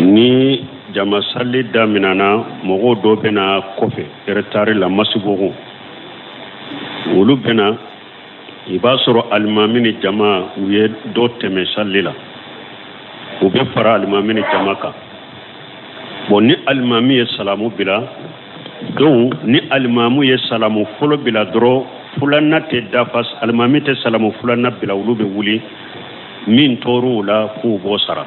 Ni jama sali daminɛna, mɔgɔw dɔ bɛ na kɔfɛ retard la, masibugu olu bɛ na, i b'a sɔrɔ alimami ni jama u ye dɔ tɛmɛ sali la, u bɛ fara alimami ni jama kan. Bon, ni alimami ye salamu bila, donc ni alimamu ye salamu fɔlɔ bila dɔrɔn, filanan tɛ dafa, alimami tɛ salamu filanan bila, olu bɛ wuli, min tor'u la k'u b'o sara.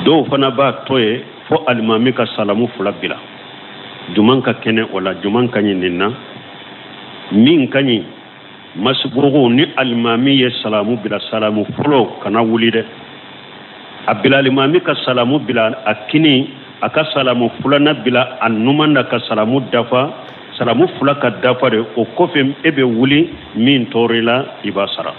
Dɔw fana b'a to yen fo alimami ka salamu fila bila. Juman ka kɛnɛ o la, juman ka ɲi nin na. Min ka ɲi masibugu, ni alimami ye salamu bila, salamu fɔlɔ kana wuli dɛ, a bila alimami ka salamu bila a kini, a ka salamu filanan bila a numan na, ka salamu dafa, salamu fila ka dafa de. O kɔfɛ e bɛ wuli, min tor'i la i b'a sara.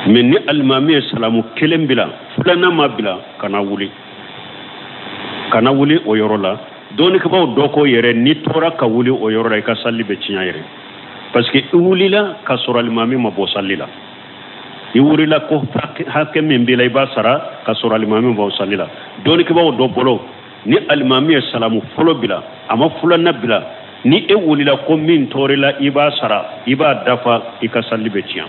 Mais ni alimami ye salamu kelen bila, filanan ma bila, kana wuli, kana wuli o yɔrɔ la. Dɔnnikɛbaaw dɔ ko yɛrɛ, n'i tora ka wuli o yɔrɔ la, i ka sali bɛ tiɲɛ yɛrɛ, parce que i wulila ka sɔrɔ alimami ma bɔ sali la. I wulila ko hakɛ min b'i la i b'a sara ka sɔrɔ alimami ma bɔ sali la. Dɔnnikɛbaaw dɔ bolo, ni alimami ye salamu fɔlɔ bila, a ma filanan bila, ni e wulila ko min tor'i la i b'a sara, i b'a dafa, i ka sali bɛ tiɲɛ.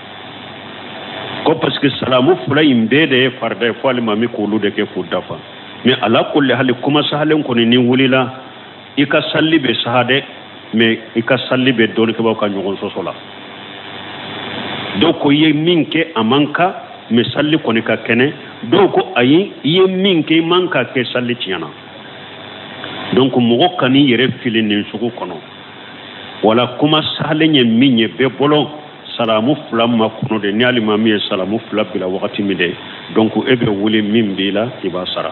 Ko parce que salamu fila in bɛɛ de ye farida ye, fo alimami k'olu de kɛ k'u dafa. Mais ala kulli hali, kuma sahalen kɔni, ni wulila i ka sali bɛ saha dɛ, mais i ka sali bɛ dɔnnikɛbaaw ka ɲɔgɔn sɔsɔ la. Dɔw ko i ye min kɛ a man kan, mais sali kɔni ka kɛnɛ. Dɔw ko ayi, i ye min kɛ i man ka kɛ, sali tiɲɛna. Donc mɔgɔ kan'i yɛrɛ fili nin sugu kɔnɔ. Wala kuma sahalen ye min ye bɛɛ bolo, salamu fila ma kɔnɔ de, ni alimami ye salamu fila bila wagati min de, donc e bɛ wuli, min b'i la i b'a sara,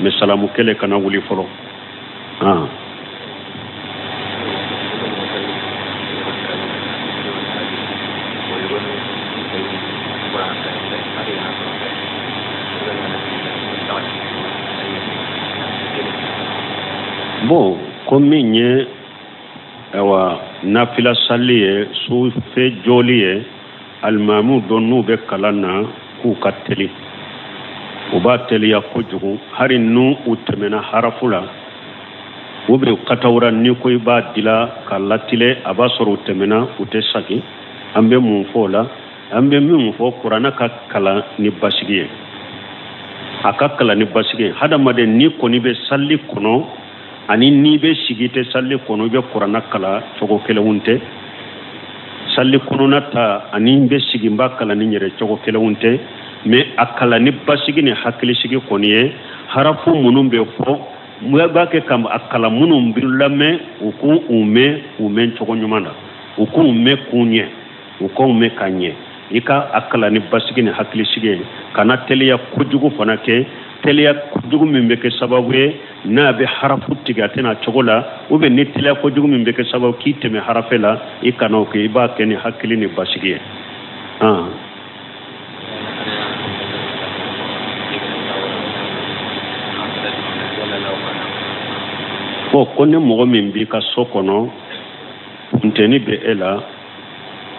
mais salamu kelen kana wuli fɔlɔ. Bon, ko min ye ayiwa nafila sali ye, sufɛ jɔli ye, alimamu dɔ n'u bɛ kalan na k'u ka teli, u b'a teliya kojugu, hali n'u u tɛmɛna harafu la u bɛ katawura, ni ko i b'a dila ka latile, a b'a sɔrɔ u tɛmɛna, u tɛ sagi. An bɛ mun fɔ o la? An bɛ min fɔ, kuranɛ ka kalan ni basigi ye, a ka kalan ni basigi ye. Hadamaden n'i kɔni bɛ sali kɔnɔ ani n'i bɛ sigi tɛ sali kɔnɔ, i bɛ kuranɛ kalan cogo kelenw tɛ. Sali kɔnɔna ta ani n bɛ sigi n b'a kalan ni n yɛrɛ cogo kelenw tɛ, mais a kalan ni basigi ni hakilisigi kɔni ye. Harafu minnu bɛ fɔ, n b'a kɛ ka a kalan, minnu bɛ lamɛn, u k'u mɛn, u mɛn cogo ɲuman na, u k'u mɛn k'u ɲɛ, u k'u mɛn ka ɲɛ. I ka a kalan ni basigi ni hakilisigi ye, kana teliya kojugu fana kɛ, teliya kojugu min bɛ kɛ sababu ye n'a bɛ harafu tigɛ a tɛna cogo la, ou bien ni teliya kojugu min bɛ kɛ sababu k'i tɛmɛ harafe la, i kana o kɛ, i b'a kɛ ni hakili ni basigi ye. Bon, ko ni mɔgɔ min b'i ka so kɔnɔ, funteni bɛ e la,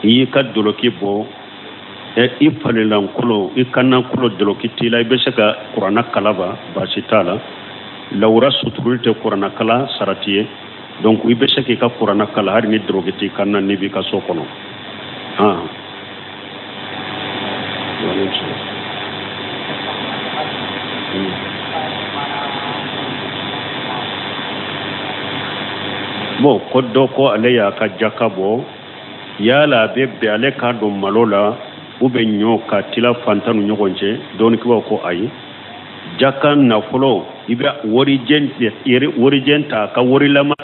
i y'i ka doloki bɔ, i falilankolo, i kannankolo doloki t'i la, i bɛ se ka kuranna kala ba, baasi t'a la. Lawura suturuli tɛ kuranna kala sarati ye, donc i bɛ se k'i ka kuranna kala hali ni doloki t'i kan na n'i b'i ka so kɔnɔ. Bon, ko dɔ ko ale y'a ka jaka bɔ, yala a bɛ bɛn ale k'a don malo la ou bien ɲɔ ka tila fantan ni ɲɔgɔn cɛ? Dɔnnikɛbaaw ko ayi, jaka nafolo i bɛ warijɛ ta ka warilama.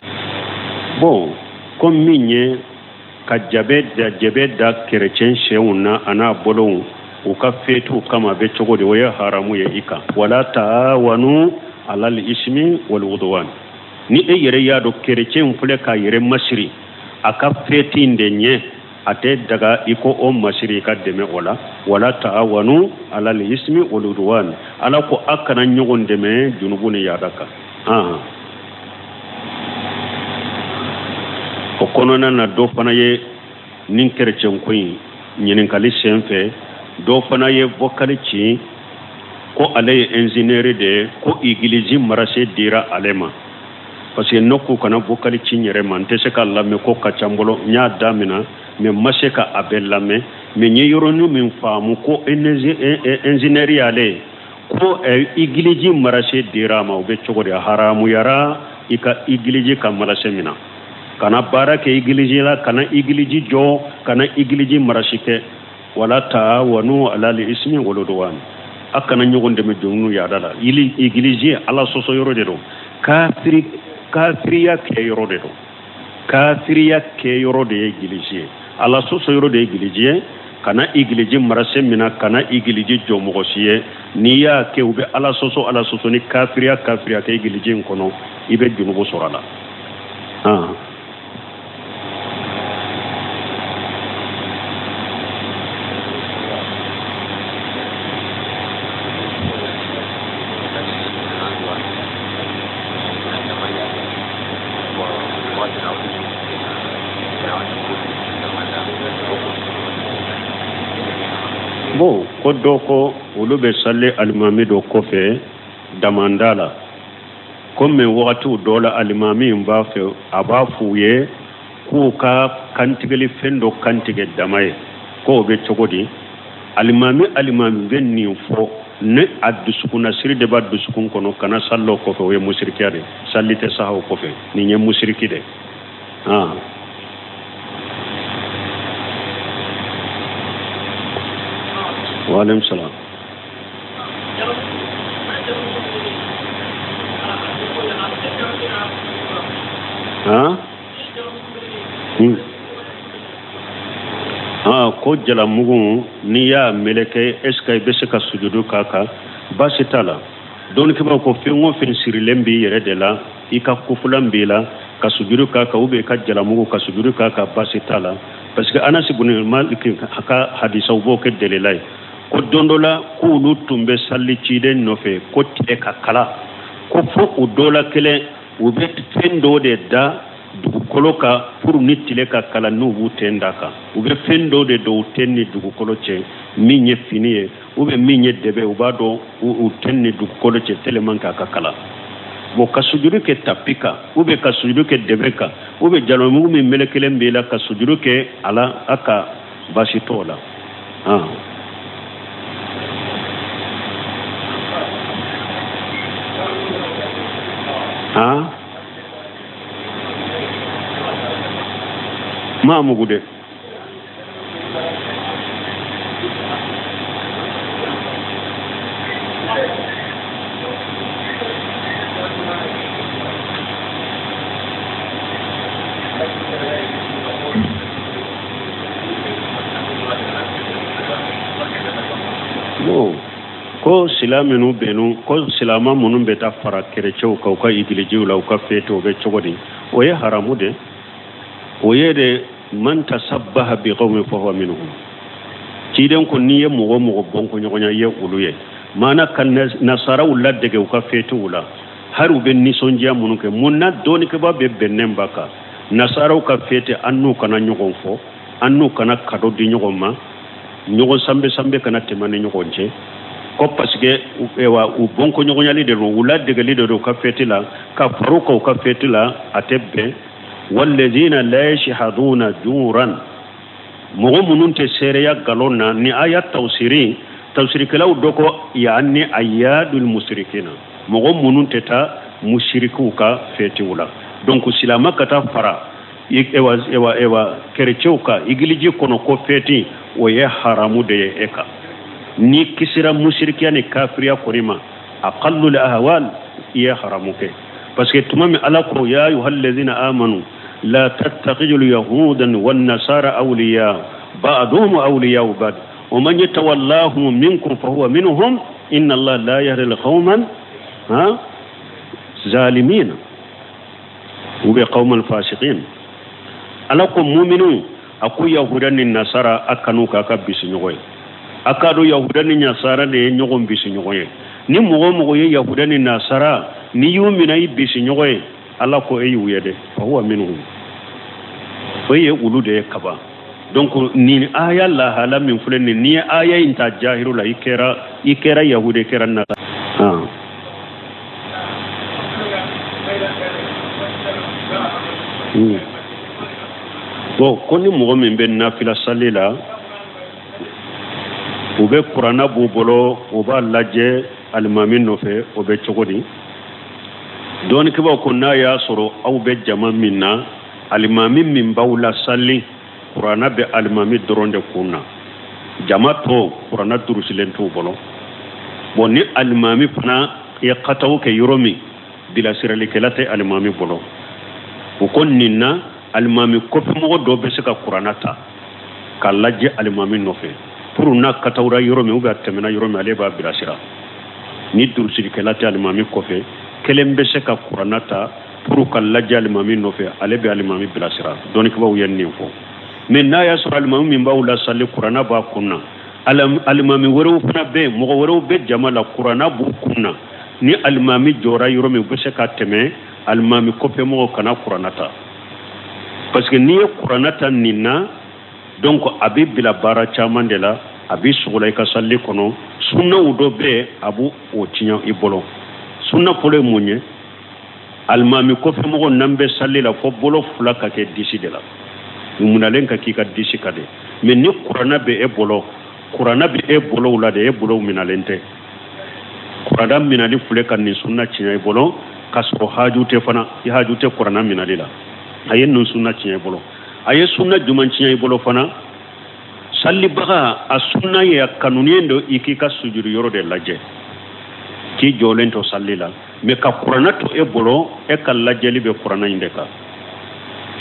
Bon, ko min ye ka jabɛ da kerecɛn sɛw na a n'a bolow u ka feetuw kama, a bɛ cogo di? O ye haramu ye i kan. Wala taawanu alal ismi wal udwan. Ni e yɛrɛ y'a dɔn kerecɛn filɛ k'a yɛrɛ masiri a ka feti in de ɲɛ, a tɛ daga i ko o masiri i ka dɛmɛ o la. Wala taawanu alal ismi wal udwan, Ala ko a kana ɲɔgɔn dɛmɛ junubu ni yaada kan. O kɔnɔna na, dɔ fana ye nin kerecɛn ko in ɲininkali sen fɛ, dɔ fana ye vocal ci Ko ale ye ingénieur de ye, ko igiliji marché dira ale ma. Parce que ne ko kana vocal ci n yɛrɛ ma, n tɛ se k'a lamɛn, ko ka ca n bolo. N y'a damina mais n ma se ka a bɛɛ lamɛn, mais n ye yɔrɔnin min faamu ko ingénieur y'ale ye, ko igiliji marché dira a ma. O bɛ cogo di? A haramuyara i ka igiliji ka marché mina. Kana baara kɛ igiliji la, kana igiliji jɔ, kana igiliji marché kɛ. Wala taawanu alal ismi wal udwan, a kana ɲɔgɔn dɛmɛ jɔnw yaada la. Igiliji ala sɔsɔ yɔrɔ de don, kafiriya kɛ yɔrɔ de don, kafiriya kɛ yɔrɔ de ye igiliji ye, ala sɔsɔ yɔrɔ de ye igiliji ye. Kana igiliji marché mina, kana igiliji jɔ mɔgɔ si ye. N'i y'a kɛ, u bɛ ala sɔsɔ, ala sɔsɔ ni kafiriya kafiriya kɛ igiliji in kɔnɔ, i bɛ junubu sɔrɔ a la. Bon, ko dɔ ko olu bɛ sali alimami dɔ kɔfɛ damanda la, ko mais wagatiw dɔ la alimami in b'a fɛ, a b'a f'u ye k'u ka kantigɛli fɛn dɔ kantigɛ dama ye, k'o bɛ cogo di? Alimami bɛ nin fɔ ni a dusukunnasiri de b'a dusukun kɔnɔ, kana sali o kɔfɛ, o ye musirikiya de, sali tɛ saha o kɔfɛ, nin ye musiriki de. Wa aleykum salam. Ko jalamugu n'i y'a meleke, est ce que i bɛ se ka sujudu k'a kan? Baasi t'a la. Dɔnnikɛbaaw ko fɛn o fɛn sirilen b'i yɛrɛ de la, i ka kofulan b'i la, ka sujudu k'a kan, ou bien i ka jalamugu ka sujudu k'a kan, baasi t'a la. Parce que Anas ibn Malik ka hadisaw b'o kɛ delila ye, ko don dɔ la k'olu tun bɛ sali ciden nɔfɛ, ko tile ka kala, ko fo u dɔ la kelen u bɛ fɛn dɔ de da dugukolo kan pour ni tile ka kala n'u b'u ten da kan. U bɛ fɛn dɔ de don u ten ni dugukolo cɛ, min ye fini ye ou bien min ye dɛbɛ, u b'a dɔn u ten ni dugukolo cɛ tellement k'a ka kala. Bon, ka sujuru kɛ tapi kan ou bien ka sujuru kɛ dɛbɛ kan ou bien jalamugu min melekelen b'i la, ka sujuru kɛ a la, a ka baasi t'o la. Maa mugu de. Bon, ko sila minnu bɛnnu, ko silama minnu bɛ taa fara kerecɛw kan u ka igilijiw la, u ka fete, o bɛ cogo di? O ye haramu de. O ye de man tasabbaha bi qawmin fa huwa minhum. Ciden ko n'i ye mɔgɔ mɔgɔ bɔnko ɲɔgɔnya ye olu ye, maana ka nasaraw ladege u ka fetew la, hali u bɛ nisɔndiya minnu kɛ. Mun na dɔnnikɛbaa bɛ bɛnnen ba kan nasaraw ka fete, an n'u kana ɲɔgɔn fɔ, an n'u kana kado di ɲɔgɔn ma, ɲɔgɔn sanbe sanbe kana tɛmɛ ni ɲɔgɔn cɛ, ko parce que u bɔnko ɲɔgɔnyali de don, u ladegeli de don u ka fete la, ka far'u kan u ka fete la, a tɛ bɛn. Walladhina la yashhaduna juran, mɔgɔ minnu tɛ seereya nkalon na, ni aya tafsiri tafsirikɛlaw dɔ ko yaani ayadul musirikina, mɔgɔ minnu tɛ taa musirikiw ka fetiw la. Donc silama ka taa fara ewa kerecɛw kan igiliji kɔnɔ ko feti, o ye haramu de ye e kan. N'i kisira musirikiya ni kafiriya kɔni ma, aqallul ahwal, i ye haramu kɛ. Parce que tuma min Ala ko ya ayyuhallazina amanu la tattakhidul yahuda wan nasara awliya ba'duhum awliya'u ba'd wa man yatawallahum minkum fa huwa minhum inna Allaha la yahdi al-qawman zalimin ou bien qawman fasiqin. Ala ko muminu, a ko yahuda ni nasara a kanu k'a ka bisi ɲɔgɔn ye. A k'a dɔn yahuda ni nasara de ye ɲɔgɔn bisi ɲɔgɔn ye. Ni mɔgɔ mɔgɔ ye yahuda ni nasara, n'i y'u minɛ i bisi ɲɔgɔn ye, Ala ko e y'u ye dɛ, fa huwa minhum, o ye olu de ye kaban. Donc nin aya lahala min filɛ nin, n'i ye aya in ta jahiru la, i kɛra yahudi, i kɛra nasa. Bon, ko ni mɔgɔ min bɛ nafila sali la, u bɛ kuranna b'u bolo, u b'a lajɛ alimami nɔfɛ, o bɛ cogo di? Dɔnnikɛbaaw ko n'a y'a sɔrɔ aw bɛ jama min na, alimami min b'aw la sali, kuranna bɛ alimami dɔrɔn de kun na, jama tɔ kuranna durusilen t'u bolo. Bon, ni alimami fana ye kataw kɛ yɔrɔ min, bilasiralikɛla tɛ alimami bolo, u ko nin na alimami kɔfɛmɔgɔ dɔ bɛ se ka kuranna ta k'a lajɛ alimami nɔfɛ pour n'a katawura yɔrɔ min ou bien a tɛmɛna yɔrɔ min, ale b'a bilasira. Ni durusilikɛla tɛ alimami kɔfɛ, kelen bɛ se ka kuranna ta pour ka lajɛ alimami nɔfɛ, ale bɛ alimami bilasira. Dɔnnikɛbaaw ye nin fɔ. Mais n'a y'a sɔrɔ alimami min b'aw lasali, kuranna b'a kun na, alimami wɛrɛw fana bɛ yen, mɔgɔ wɛrɛw bɛ jama la, kuranna b'u kun na, ni alimami jɔra yɔrɔ min, u bɛ se ka tɛmɛ, alimami kɔfɛmɔgɔw kana kuranna ta, parce que n'i ye kuranna ta nin na, donc a bɛ bila baara caman de la, a bɛ sogola i ka sali kɔnɔ. Sunnaw dɔ bɛ yen, a b'o o tiɲɛ i bolo. Sunna fɔlɔ ye mun ye? Alimami kɔfɛmɔgɔ, n'an bɛ sali la, fo bolo fila ka kɛ disi de la, munalen ka k'i ka disi ka de. Mais ni kuranna bɛ e bolo, kuranna bɛ e bolow la de, e bolow minalen tɛ. Kuranna minali filɛ ka nin sunna tiɲɛ i bolo, k'a sɔrɔ haju tɛ fana, i haju tɛ kuranna minali la. A ye nin sunna tiɲɛ i bolo. A ye sunna jumɛn tiɲɛ i bolo fana? Salibaga, a sunna ye, a kanunen don i k'i ka sujuru yɔrɔ de lajɛ k'i jɔlen to sali la. Mais ka kuranna to e bolo, e ka lajɛli bɛ kuranna in de kan,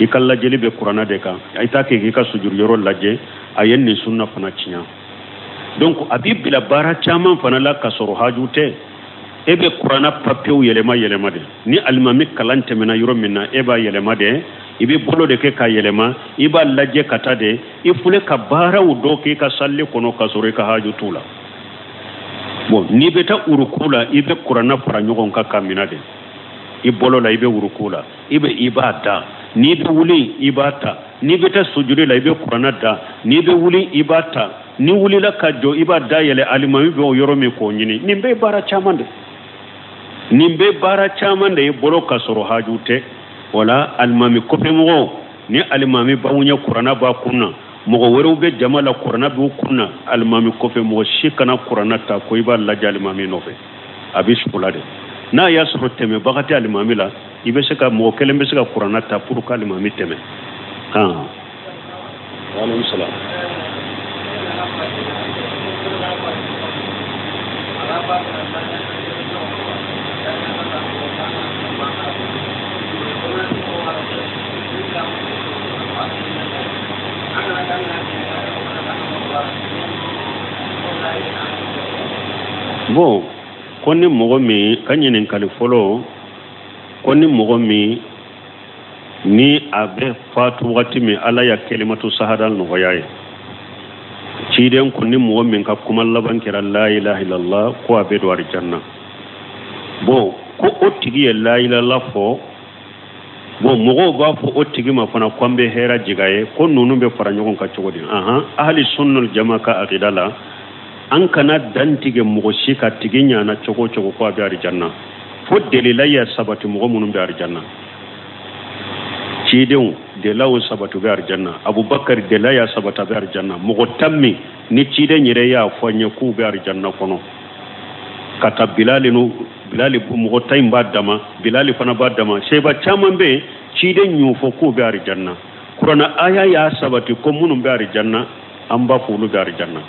i ka lajɛli bɛ kuranna de kan, i t'a kɛ k'i ka sujuru yɔrɔ lajɛ. A ye nin sunna fana tiɲɛ. Donc a b'i bila baara caman fana la ka sɔrɔ haju tɛ. E bɛ kuranna papiyew yɛlɛma yɛlɛma de. Ni alimami kalan tɛmɛna yɔrɔ min na, e b'a yɛlɛma de, i bɛ bolo de kɛ k'a yɛlɛma, i b'a lajɛ ka taa de. I filɛ ka baaraw dɔ k'i ka sali kɔnɔ ka sɔrɔ i ka haju t'u la. Bon, n'i bɛ taa uruku la, i bɛ kuranna fara ɲɔgɔn kan ka minɛ de i bolo la, i bɛ uruku la, i bɛ i b'a da. N'i bɛ wuli, i b'a ta. N'i bɛ taa sujudi la, i bɛ kuranna da. N'i bɛ wuli, i b'a ta. Ni wulila ka jɔ, i b'a da yɛlɛ, alimami bɛ o yɔrɔ min k'o ɲini. Nin bɛɛ baara caman de, nin bɛɛ baara caman de ye bolo ka sɔrɔ haju tɛ. Wala alimami kɔfɛmɔgɔw, ni alimami b'aw ɲɛ, kuranna b'a kun na, mɔgɔ wɛrɛw bɛ jama la, kuranna b'u kun na, alimami kɔfɛ mɔgɔ si kana kuranna ta ko i b'a lajɛ alimami nɔfɛ, a bɛ sugo de. N'a y'a sɔrɔ tɛmɛbaga tɛ alimami la, i bɛ se ka, mɔgɔ kelen bɛ se ka kuranna ta pour que alimami tɛmɛ. Han, waaleykum salaam. Bon, ko ni mɔgɔ min ka ɲininkali fɔlɔ, ko ni mɔgɔ min ni a bɛ fatu wagati min, Ala ya kelimatu sahada nɔgɔya ye, ciden ko ni mɔgɔ min ka kuma laban kɛra la ilaha illallah, ko a bɛ don arijanna. Bon, ko o tigi ye la ilaha fɔ. Bon, mɔgɔw b'a fɔ o tigi ma fana ko an bɛ hɛrɛ jiga ye, ko ninnu bɛ fara ɲɔgɔn kan cogo di? Ahan, ahli sunnul jama ka akida la, an kana dantigɛ mɔgɔ si ka tigi ɲana cogo o cogo ko a bɛ arijanna, fo delila ya sabati mɔgɔ minnu bɛ arijanna. Cidenw delaw sabati bɛ arijanna, Abubakar dela ya sabati bɛ arijanna, mɔgɔ 10 min ni ciden yɛrɛ y'a fɔ an ye k'u bɛ arijanna kɔnɔ, ka taa Bilali nu, Bilali mɔgɔ 10 in b'a dama, Bilali fana b'a dama, seba caman bɛ yen, ciden y'u fɔ k'u bɛ arijanna. Kuranna aya y'a sabati ko minnu bɛ arijanna, an b'a fɔ olu bɛ arijanna.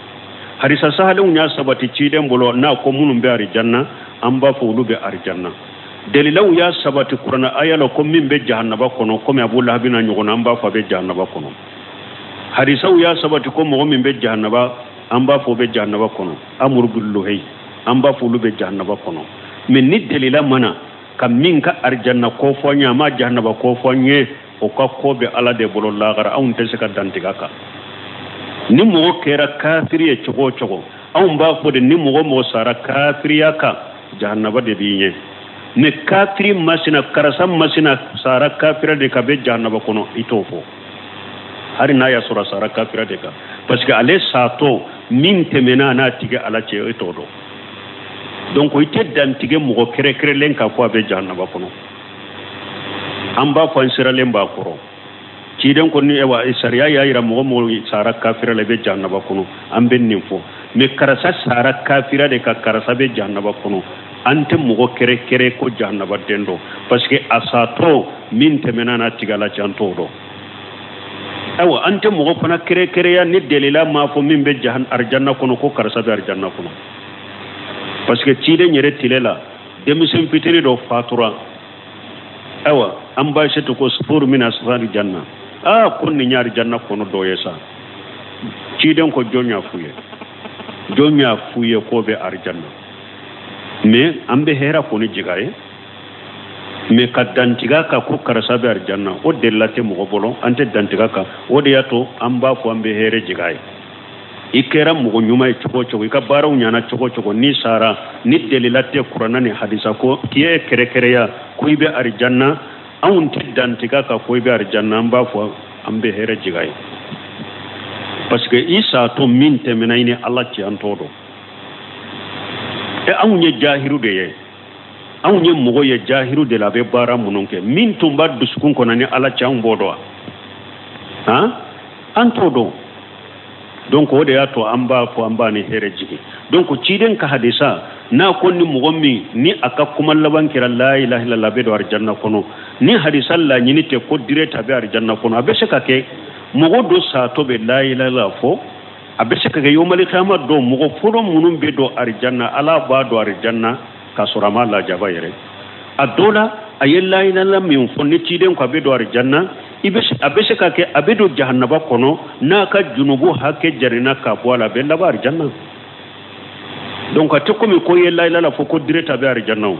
Hadisa sahalenw y'a sabati ciden bolo n'a ko minnu bɛ arijanna, an b'a fɔ olu bɛ arijanna. Dalilaw y'a sabati kuranna aya la ko min bɛ jahanaba kɔnɔ, komi Abu Lahabi n'a ɲɔgɔnna, an b'a fɔ a bɛ jahanaba kɔnɔ. Hadisaw y'a sabati ko mɔgɔ min bɛ jahanaba, an b'a fɔ o bɛ jahanaba kɔnɔ, Amuru bin Luhayi, an b'a fɔ olu bɛ jahanaba kɔnɔ. Mais ni dalila mana ka min ka arijanna ko fɔ an ye, a ma jahanaba ko fɔ an ye, o ka ko bɛ Ala de bolo lagara, anw tɛ se ka dantigɛ kan. Ni mɔgɔ kɛra kafiri ye cogo o cogo, anw b'a fɔ de ni mɔgɔ mɔgɔ sara kafiriya kan, jahanaba de b'i ɲɛ. Mais kafiri masina, karisa masina sara kafira de ka bɛ jahanaba kɔnɔ, i t'o fɔ. Hali n'a y'a sɔrɔ a sara kafira de kan, parce que ale satɔ min tɛmɛna a n'a tigi Ala cɛ, e t'o dɔn. Donc i tɛ dantigɛ mɔgɔ kɛrɛkɛrɛlen k'a fɔ a bɛ jahanaba kɔnɔ. An b'a fɔ an siralen b'a kɔrɔ. Ciden ko ni ewa sariya y'a yira mɔgɔ mɔgɔ sara kafira la, i bɛ jahanaba kɔnɔ, an bɛ nin fɔ. Mais karisa sara kafira de ka, karisa bɛ jahanaba kɔnɔ, an tɛ mɔgɔ kɛrɛkɛrɛ ko jahanaba den dɔn, parce que a satɔ min tɛmɛna n'a tigi Ala cɛ, an t'o dɔn. Ayiwa, an tɛ mɔgɔ fana kɛrɛkɛrɛya ni delila m'a fɔ min bɛ arijanna kɔnɔ ko karisa bɛ arijanna kɔnɔ, parce que ciden yɛrɛ tile la denmisɛn fitinin dɔ fatura. Ayiwa, an b'a se to ko sufuru min asfari janna, aa ko nin ye arijanna kɔnɔ dɔ ye sa. Ciden ko jɔn y'a f'u ye, jɔn y'a f'u ye k'o bɛ arijanna? Mais an bɛ hɛrɛ kɔni jiga ye, mais ka dantigɛ kan ko karisa bɛ arijanna, o delila tɛ mɔgɔ bolo, an tɛ dantigɛ kan. O de y'a to an b'a fɔ an bɛ hɛrɛ jiga ye. I kɛra mɔgɔ ɲuman ye cogo o cogo, i ka baaraw ɲana cogo o cogo, n'i sara ni delila tɛ kuranna ni hadisa ko k'i ye kɛrɛkɛrɛya ko i bɛ arijanna, anw tɛ dantigɛ kan ko i bɛ arijanna, an b'a fɔ an bɛ hɛrɛ jiga ye, parce que i satɔ min tɛmɛna i ni Ala cɛ, an t'o dɔn. E anw ye jahiru de ye, anw ye mɔgɔ ye jahiru de la, a bɛ baara minnu kɛ, min tun b'a dusukun kɔnɔ ni Ala cɛ, anw b'o dɔn wa? Han, an t'o dɔn. Donc o de y'a to an b'a fɔ an b'a ni hɛrɛ jigin. Donc ciden ka hadisa n'a ko ni mɔgɔ min ni a ka kuma laban kɛra la ilaha illallah, a bɛ don arijanna kɔnɔ, ni hadisa laɲini tɛ ko direct a bɛ arijanna kɔnɔ. A bɛ se ka kɛ mɔgɔ dɔ satɔ bɛ la ilaha illallah fɔ, a bɛ se ka kɛ yomali kiyama don mɔgɔ fɔlɔ minnu bɛ don arijanna, Ala b'a don arijanna k'a sɔrɔ a ma lajaba yɛrɛ. A dɔ la a ye la ilaha illallah min fɔ ni ciden ko a bɛ don arijanna, a bɛ se ka kɛ a bɛ don jahanaba kɔnɔ, n'a ka junubu hakɛ jarina ka bɔ a la, a bɛ laban arijanna. Donc a tɛ komi ko i ye la ilaha illallah fɔ ko direct a bɛ arijanna o.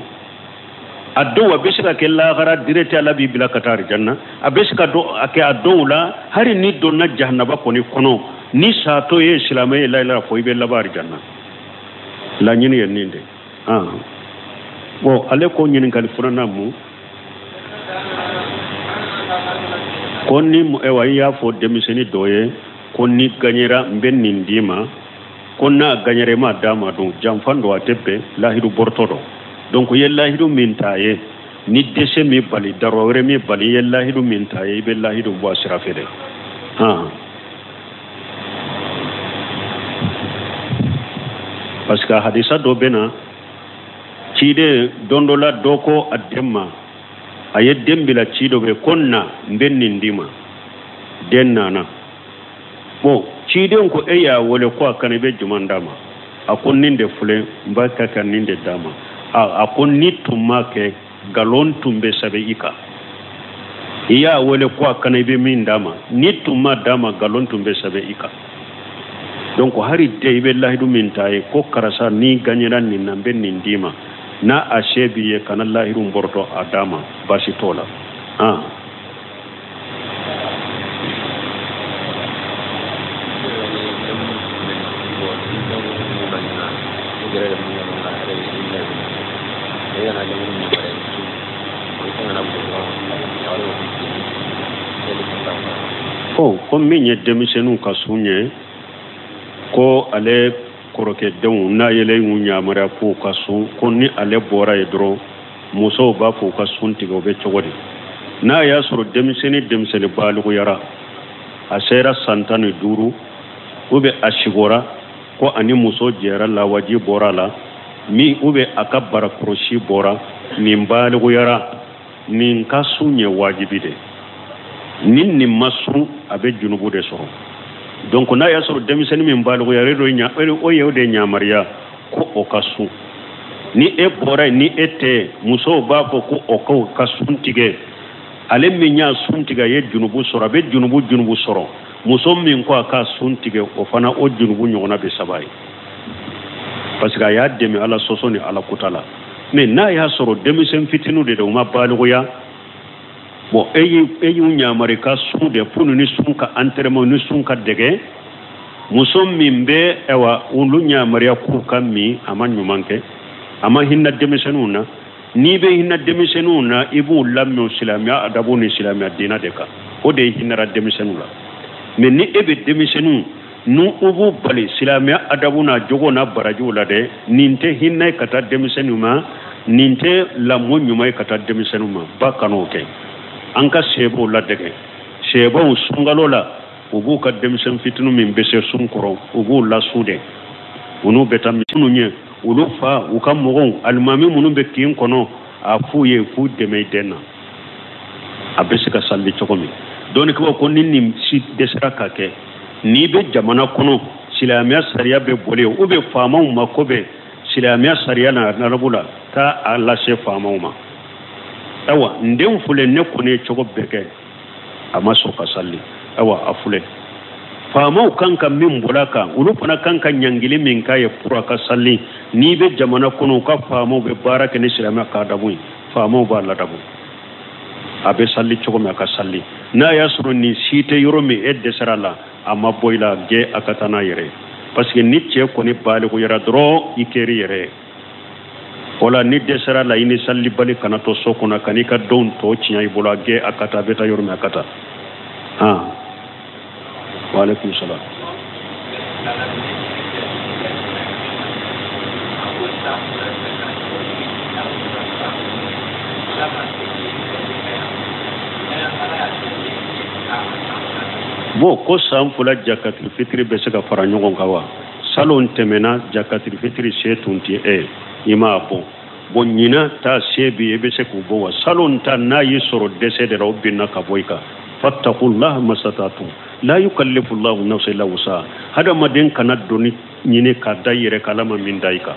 A dɔw a bɛ se ka kɛ lahara direct Ala b'i bila ka taa arijanna. A bɛ se ka kɛ a dɔw la hali ni donna jahanaba kɔni kɔnɔ, ni satɔ ye silamɛ ye la ilaha fɔ, i bɛ laban arijanna. Laɲini ye nin de. Bon, ale ko ɲininkali filanan mun ko ni ewa i y'a fɔ denmisɛnnin dɔ ye ko ni gaɲɛra n bɛ nin d'i ma, ko n'a gaɲɛra i m'a d'a ma dun, janfan don, a tɛ bɛn, lahidu bɔrɔtɔ don. Donc i ye lahidu min t'a ye, ni dɛsɛ min bali, darura wɛrɛ min bali, i ye lahidu min t'a ye, i bɛ lahidu bɔ a sira fɛ dɛ. Parce que hadisa dɔ bɛ na, ciden don dɔ la dɔ ko a den ma, a ye den bila ci dɔ bɛ ko na n bɛ nin d'i ma, den nana. Bon, ciden ko e y'a wele ko a kana, i bɛ jumɛn d'a ma? A ko nin de filɛ, n b'a kɛ ka nin de d'a ma. A ko ni tun ma kɛ, nkalon tun bɛ sɛbɛn i kan. I y'a wele ko a kana, i bɛ min d'a ma, ni tun ma d'a ma, nkalon tun bɛ sɛbɛn i kan. Donc hali den i bɛ lahidu min ta ye ko karisa n'i gagnera nin na n bɛ nin d'i ma, n'a a se b'i ye kana lahidu bɔrɔtɔ a d'a ma, baasi t'o la. Ko min ye denmisɛnninw ka sun ye, ko ale kɔrɔkɛdenw n'a yɛlɛ y'u yamaruya k'u ka sun, ko ni ale bɔra yen dɔrɔn musow b'a fɔ u ka sun tigɛ, o bɛ cogo di? N'a y'a sɔrɔ denmisɛnnin balikuyara, a sera san 15 ou bien a sigora ko ani muso jɛra lawaji bɔra la min, ou bien a ka barakɔrɔsi bɔra, nin balikuyara, nin ka sun ye wajibi de. Ni nin ma sun, a bɛ junubu de sɔrɔ. Donc n'a y'a sɔrɔ denmisɛnnin min balikuyara, o ye o de yamaruya ko o ka sun. Ni e bɔra yen, ni e tɛ, musow b'a fɔ ko o k'o ka sun tigɛ. Ale min y'a sun tigɛ, a ye junubu sɔrɔ, a bɛ junubu sɔrɔ. Muso min ko a ka sun tigɛ, o fana o junubu ɲɔgɔnna bɛ saba ye, parce que a y'a dɛmɛ Ala sɔsɔ ni Ala kota la. Mais n'a y'a sɔrɔ denmisɛn fitininw de don, u ma balikuya, bon e y'u yamari ka sun de pour ni sun ka entraînement ni sun ka dɛgɛ. Muso min bɛ ayiwa olu yamaruya k'u ka min, a ma ɲuman kɛ, a ma hinɛ denmisɛnninw na. N'i bɛ hinɛ denmisɛnninw na, i b'u lamɛn silamɛya adabu ni silamɛya diinɛ de kan, o de ye hinɛra denmisɛnninw la. Mais ni e bɛ denmisɛnninw n'u u b'u bali silamɛya adabu n'a jogo n'a barajiw la dɛ, nin tɛ hinɛ ye ka taa denmisɛnninw ma, nin tɛ lamɔ ɲuman ye ka taa denmisɛnninw ma. Ba kan'o kɛ. An ka sɛbɛw ladege, sɛbɛw sunkalo la u b'u ka denmisɛn fitinin min bɛ se sun kɔrɔ u b'u lasu de, u n'u bɛ taa minnu ɲɛ, olu fa u ka mɔgɔw alimami minnu bɛ kin kɔnɔ a f'u ye k'u dɛmɛ i den na a bɛ se ka sali cogo min. Dɔnnikɛbaaw ko ni nin si dɛsɛra ka kɛ, n'i bɛ jamana kɔnɔ silamɛya sariya bɛ boli ou bien faamaw mako bɛ silamɛya sariya na arabu la, taa a lase faamaw ma. Ayiwa n den filɛ, ne kɔni ye cogo bɛɛ kɛ a ma sɔn ka sali. Ayiwa a filɛ, faamaw kan ka min bɔra a kan, olu fana kan ka ɲangili min k'a ye pour a ka sali. N'i bɛ jamana kɔnɔ u ka faamaw bɛ baara kɛ ni silamɛya ka adabu ye, faamaw b'a ladabu, a bɛ sali cogo min a ka sali. N'a y'a sɔrɔ nin si tɛ yɔrɔ min e dɛsɛra la, a ma bɔ i la, gɛn a ka taa n'a yɛrɛ ye. Parce que ni cɛ kɔni balikuyara dɔrɔn i kɛr'i yɛrɛ ye. O la ni dɛsɛra la, i ni salibali kana to so kɔnɔ, ka n'i ka denw tɔ tiɲɛ i bolo. A gɛn a ka taa, a bɛ taa yɔrɔ min a ka taa. Han, waaleykum salaam. Bon, ko san fila jakatiri fitiri bɛ se ka fara ɲɔgɔn kan wa? Salon tɛmɛna jakatiri fitiri se tun tɛ e ye, i m'a bɔ. Bon, ɲinan ta se b'i ye, i bɛ se k'o bɔ wa? Salon ta n'a y'i sɔrɔ dɛsɛ de la, o binna ka bɔ i kan. Fattaqullaha masata'tum la yukallifu llahu nafsan illa wusaha. Hadamaden kana doni ɲini ka da i yɛrɛ kan Ala ma min da i kan.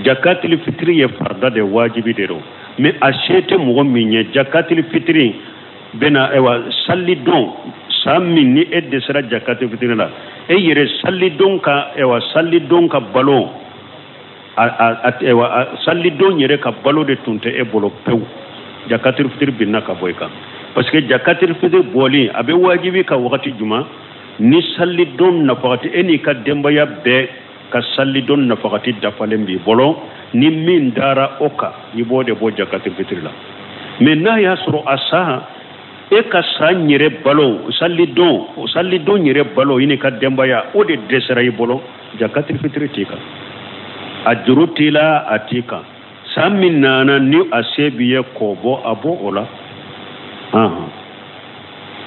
Jakatili fitiri ye farida de, wajibi de don, mais a se tɛ mɔgɔ min ye. Jakatili fitiri bɛna ayiwa salidon san min ni e dɛsɛra jakatili fitiri la, e yɛrɛ salidon ka ayiwa salidon ka balo a ayiwa salidon yɛrɛ ka balo de tun tɛ e bolo pewu, jakatili fitiri binna ka bɔ i kan. Parce que jakatili fitiri bɔli a bɛ wajibi ka wagati jumɛn? Ni salidon nafagati e n'i ka denbaya bɛɛ ka salidon nafagati dafalen b'i bolo, ni min dara o kan i b'o de bɔ jakatili fitiri la. Mais n'a y'a sɔrɔ a san e ka san yɛrɛ balo, salidon yɛrɛ balo i n'i ka denbaya o de dɛsɛra i bolo, jakatili fitiri t'i kan, a juru t'i la, a t'i kan. San min nana ni a se b'i ye k'o bɔ, a bɔ o la,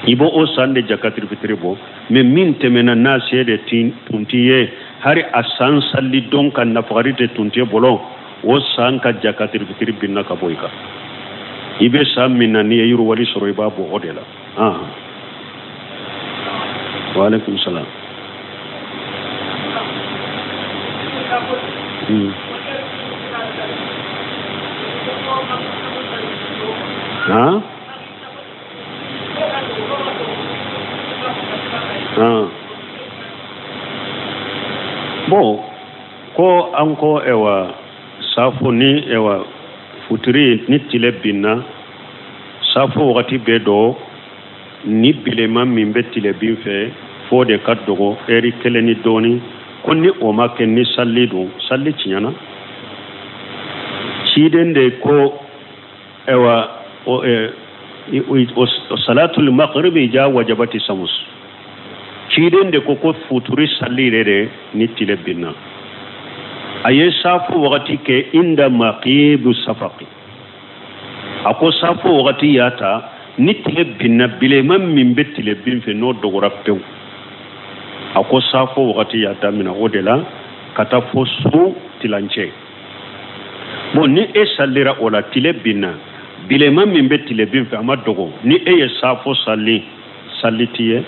i b'o o san de jakatili fitiri bɔ. Mais min tɛmɛna n'a se de tun t'i ye, hali a san salidon ka nafagari de tun t'e bolo, o san ka jakatili fitiri binna ka bɔ i kan. I bɛ san min na n'i ye yiriwali sɔrɔ, i b'a bɔ o de la. Waaleykum salaam. Han? Han. Bon, ko an ko ewa safo ni ewa futiri ni tile binna, safo wagati bɛ dɔ ni bilenman min bɛ tile bin fɛ fo de ka dogo ɛri kelen ni dɔɔni, ko ni o ma kɛ ni sali don, sali tiɲɛna. Ciden de ko ewa o salatul maghribi ja wajabati samus. Ciden de ko ko futuri sali de ni tile binna. A ye safo wagati kɛ inda maqibu safaqi. A ko safo wagati y'a ta ni tile binna, bilenman min bɛ tile bin fɛ n'o dogora pewu, a ko safo wagati y'a daminɛ o de la ka taa fo su tilancɛ. Bon, ni e salira o la, tile binna, bilenman min bɛ tile bin fɛ a ma dogo, ni e ye safo sali, sali t'i ye,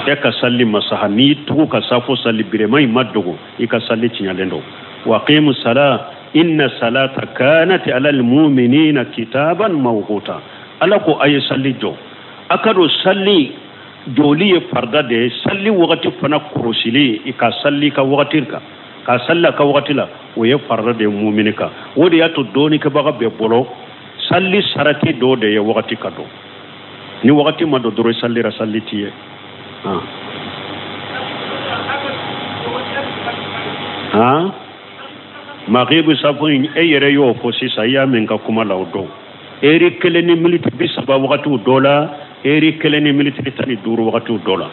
e ka sali masaha. N'i tugu ka safo sali, bilenman in ma dogo, i ka sali tiɲɛlen don. Wa aqimu sala inna salata kanat ala almu'minina kitaban mawquta. Ala ko a ye sali jɔ. A ka don sali jɔli ye farida de ye, sali wagati fana kɔlɔsili, i ka sali ka wagati kan, ka sali a ka wagati la, o ye farida de ye mumini kan. O de y'a to dɔɔnikɛbaga bɛɛ bolo sali sarati dɔ de ye wagati ka dɔn. Ni wagati ma dɔn dɔrɔn, salira sali t'i ye. Han, maghribi safo in e yɛrɛ y'o fɔ sisan, i y'a mɛn n ka kuma la o don. Eri kelen ni miniti 30 wagatiw dɔ la, Eri kelen ni miniti 15 wagatiw dɔ la.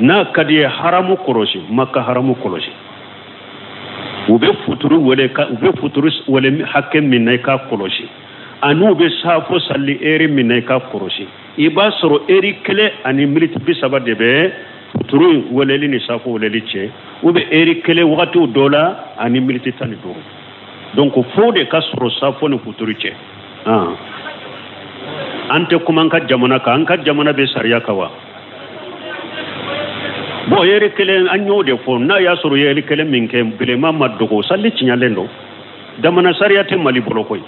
N'a ka di ye haramu kɔlɔsi, Maka haramu kɔlɔsi. U bɛ futuru wele ka u bɛ futuru wele hakɛ min na i k'a kɔlɔsi. Ani u bɛ saafo sali eri min na i k'a kɔlɔsi. I b'a sɔrɔ eri kelen ani miniti 30 de bɛ futuru in weleli ni saafo weleli cɛ. U bɛ eri kelen wagatiw dɔ la ani miniti 15. Donc fo de ka sɔrɔ saafo ni futuru cɛ. An tɛ kuma an ka jamana kan, an ka jamana bɛ sariya kan wa? Bon, eri kelen an y'o de fɔ, n'a y'a sɔrɔ eri kelen min kɛ bilenman ma dogo, sali tiɲɛlen don. Jamana sariya tɛ Mali bolo koyi.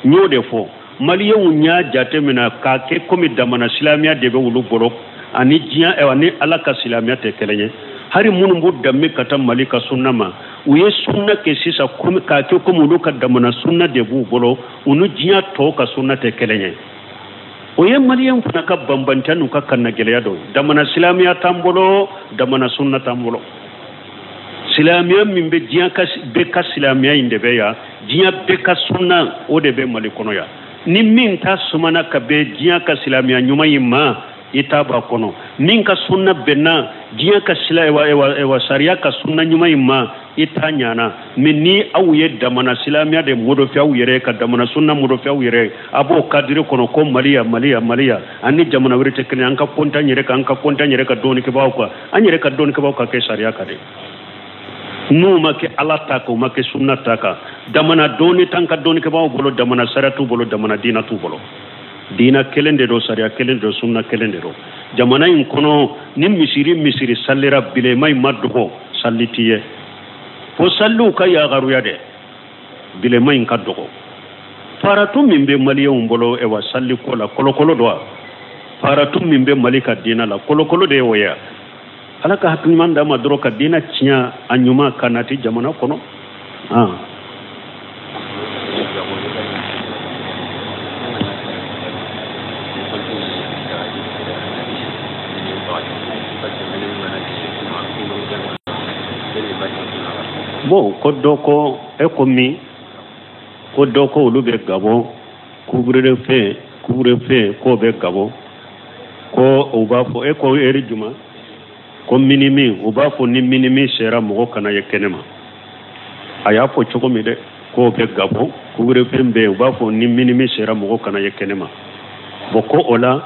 N y'o de fɔ. Maliyɛnw y'a jate minɛ k'a kɛ komi jamana silamɛya de bɛ olu bolo ani diɲɛ ani Ala ka silamɛya tɛ kelen ye. Hali minnu b'u danbe ka taa Mali ka sunna ma, u ye sunna kɛ sisan komi k'a kɛ komi olu ka jamana sunna de b'u bolo, u ni diɲɛ tɔw ka sunna tɛ kelen ye. O ye maliyɛn fana ka banbanta n'u ka kannagɛlɛya dɔ ye. Jamana silamɛya t'an bolo, jamana sunna t'an bolo. Silamɛya min bɛ diɲɛ ka bɛɛ ka silamɛya in de bɛ yan, diɲɛ bɛɛ ka sunna o de bɛ Mali kɔnɔ yan. Ni min ta sumana ka bɛn diɲɛ ka silamɛya ɲuman in ma, i t'a b'a kɔnɔ. Min ka sunna bɛnna diɲɛ ka sariya ka sunna ɲuman in ma, i t'a ɲana. Mais ni aw ye damana silamɛya de modifier aw yɛrɛ ka damana sunna modifier aw yɛrɛ, a b'o cadre kɔnɔ ko Maliya Maliya Maliya, an ni jamana wɛrɛ tɛ kelen, an ka compte an yɛrɛ kan, an ka compte an yɛrɛ ka dɔɔnikɛbaaw kan, an yɛrɛ ka dɔɔnikɛbaaw ka kɛ sariya kan de. N'u ma kɛ Ala ta kan, u ma kɛ sunna ta kan, damana dɔɔni t'an ka dɔɔnikɛbaaw bolo, damana sariya t'u bolo, damana diina t'u bolo. Diina kelen de don, sariya kelen de don, sunna kelen de don. Jamana in kɔnɔ ni misiri salira bilenman in ma dogo, sali t'i ye. Fo saliw ka yagaruya dɛ, bilenman in ka dogo. Faratu min bɛ maliyɛnw bolo ɛwa sali ko la, kolokolo don wa? Faratu min bɛ Mali ka diina la, kolokolo de ye o ye. Ala ka hakili ɲuman d'a ma dɔrɔn ka diina tiɲɛ a ɲuman ka nati jamana kɔnɔ. Bon, ko dɔ ko e ko min, ko dɔ ko olu bɛ Gabon, couvre-feu k'o bɛ Gabon, ko u b'a fɔ e ko eri juma, ko minimi, u b'a fɔ ni minimi sera mɔgɔ kana ye kɛnɛ ma. A y'a fɔ cogo min dɛ, k'o bɛ Gabon, couvre-feu bɛ yen, u b'a fɔ ni minimi sera mɔgɔ kana ye kɛnɛ ma. Bon, ko o la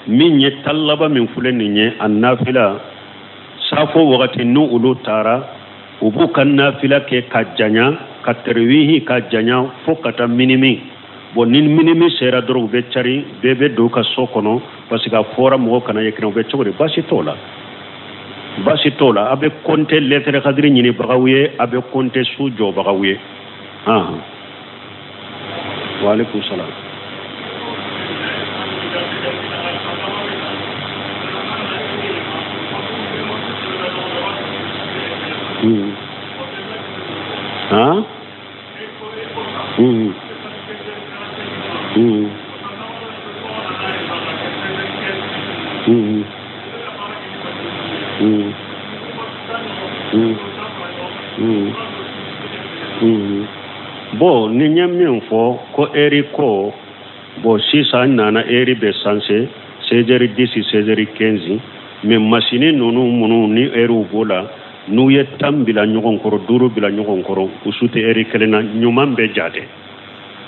min ye talaba min filɛ nin ye, a nafila safo wagati n'u olu taara, u b'u ka nafila kɛ ka janya, ka tɛrɛwihi ka janya fo ka taa minimi. Bon, ni minimi sera dɔrɔn u bɛ cari, bɛɛ bɛ don u ka so kɔnɔ, parce que a fɔra mɔgɔ kana ye kɛnɛ, u bɛ cogo di? Baasi t'o la, baasi t'o la. A bɛ compter lɛtɛrɛ kadiri ɲinibagaw ye, a bɛ compter su jɔbagaw ye. Wa aleykum salam. Bon, ni n ye min fɔ ko eri ko, bon sisan nana eri bɛ sanse 16h10 16h15, mais masini ninnu minnu ni eriw b'o la, n'u ye 10 bila ɲɔgɔn kɔrɔ, 5 bila ɲɔgɔn kɔrɔ, u su tɛ eri kelen na, ɲuman bɛ jate,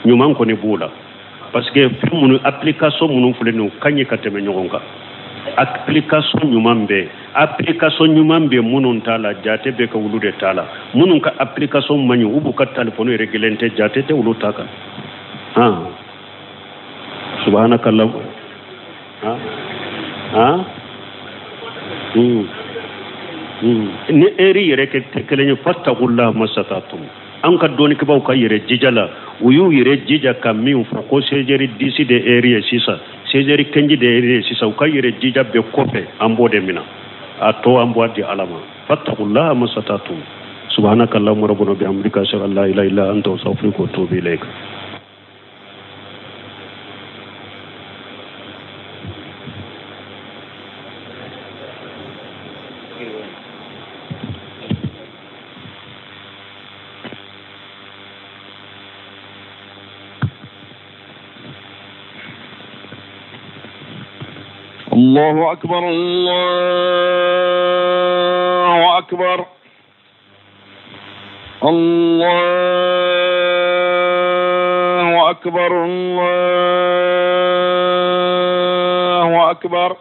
ɲuman kɔni b'o la. Parce que fɛn minnu application minnu filɛ nin ye, u ka ɲi ka tɛmɛ ɲɔgɔn kan. Application ɲuman bɛ, application ɲuman bɛ minnu t'a la, jate bɛ kɛ olu de t'a la. Minnu ka application man ɲi, u b'u ka téléphone yɛrɛ gɛlɛn tɛ, jate tɛ olu ta kan. Subhanakallah. Ni eri yɛrɛ kɛ kelen ye, fattaqullaha masata'tum. An ka dɔnnikɛbaaw ka yɛrɛ jija la, u y'u yɛrɛ jija ka min fɔ ko 16h10 de eri ye sisan, 16h15 de eri ye sisan, u ka yɛrɛ jija bɛɛ kɔfɛ, an b'o de minɛ. A tɔ an b'a di Ala ma. Fattaqullaha masata'tum. Subhanakallahumma rabbana bihamdika ashhadu an la ilaha illa anta astaghfiruka wa atubu ilayk. الله أكبر الله أكبر الله أكبر الله أكبر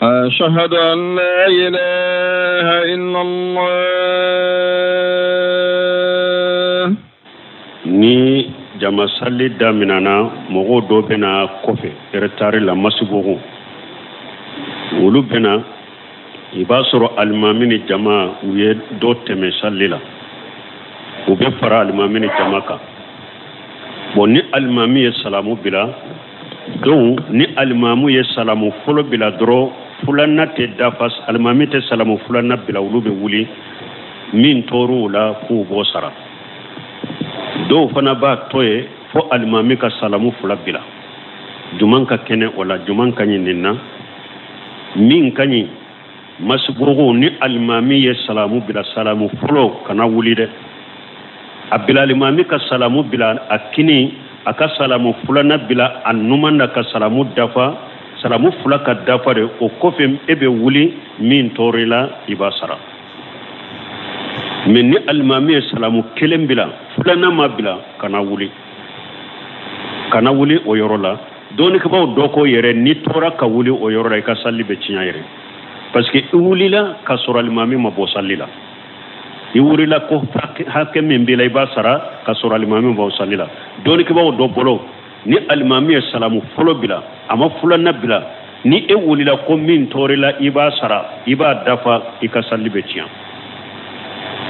أشهد أن لا إله إلا الله. Ni jama sali daminɛna, mɔgɔw dɔ bɛna kɔfɛ retard la, masibugu olu bɛna, i b'a sɔrɔ alimami ni jama u ye dɔ tɛmɛ sali la, u bɛ fara alimami ni jama kan. Bon, ni alimami ye salamu bila, donc ni alimamu ye salamu fɔlɔ bila dɔrɔn, filanan tɛ dafa, alimami tɛ salamu filanan bila, olu bɛ wuli, min tor'u la k'u b'o sara. Dɔw fana b'a to yen fo alimami ka salamu fila bila. Juman ka kɛnɛ o la, juman ka ɲi nin na, min ka ɲi masiburugu, ni alimami ye salamu bila, salamu fɔlɔ kana wuli dɛ, a bila alimami ka salamu bila a kini, a ka salamu filanan bila a numan na, ka salamu dafa, salamu fila ka dafa de, o kɔfɛ e bɛ wuli, min tor'i la i b'a sara. Mais ni alimami ye salamu kelen bila, filanan ma bila, kana wuli, kana wuli o yɔrɔ la. Dɔnnikɛbaaw dɔ ko yɛrɛ, n'i tora ka wuli o yɔrɔ la, i ka sali bɛ tiɲɛ yɛrɛ, parce que i wulila ka sɔrɔ alimami ma bɔ sali la. I wulila ko hakɛ min b'i la i b'a sara ka sɔrɔ alimami ma bɔ sali la. Dɔnnikɛbaaw dɔ bolo, ni alimami ye salamu fɔlɔ bila, a ma filanan bila, ni e wulila ko min tor'i la i b'a sara, i b'a dafa, i ka sali bɛ tiɲɛ,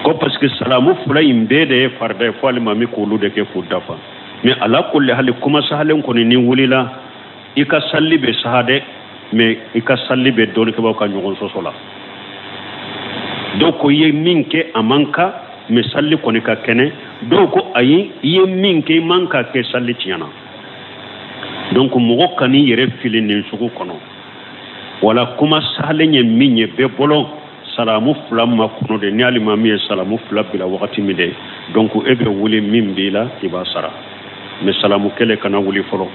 ko parce que salamu fila in bɛɛ de ye farida ye, fo alimami k'olu de kɛ k'u dafa. Mais ala kulli hali, kuma sahalen kɔni, ni wulila i ka sali bɛ saha dɛ, mais i ka sali bɛ dɔnnikɛbaaw ka ɲɔgɔn sɔsɔ la. Dɔw ko i ye min kɛ a man kan, mais sali kɔni ka kɛnɛ. Dɔw ko ayi, i ye min kɛ i man ka kɛ, sali tiɲɛna. Donc mɔgɔ kan'i yɛrɛ fili nin sugu kɔnɔ. Wala kuma sahalen ye min ye bɛɛ bolo, salamu fila ma kɔnɔ de, ni alimami ye salamu fila bila wagati min de, donc e bɛ wuli, min b'i la i b'a sara, mais salamu kelen kana wuli fɔlɔ.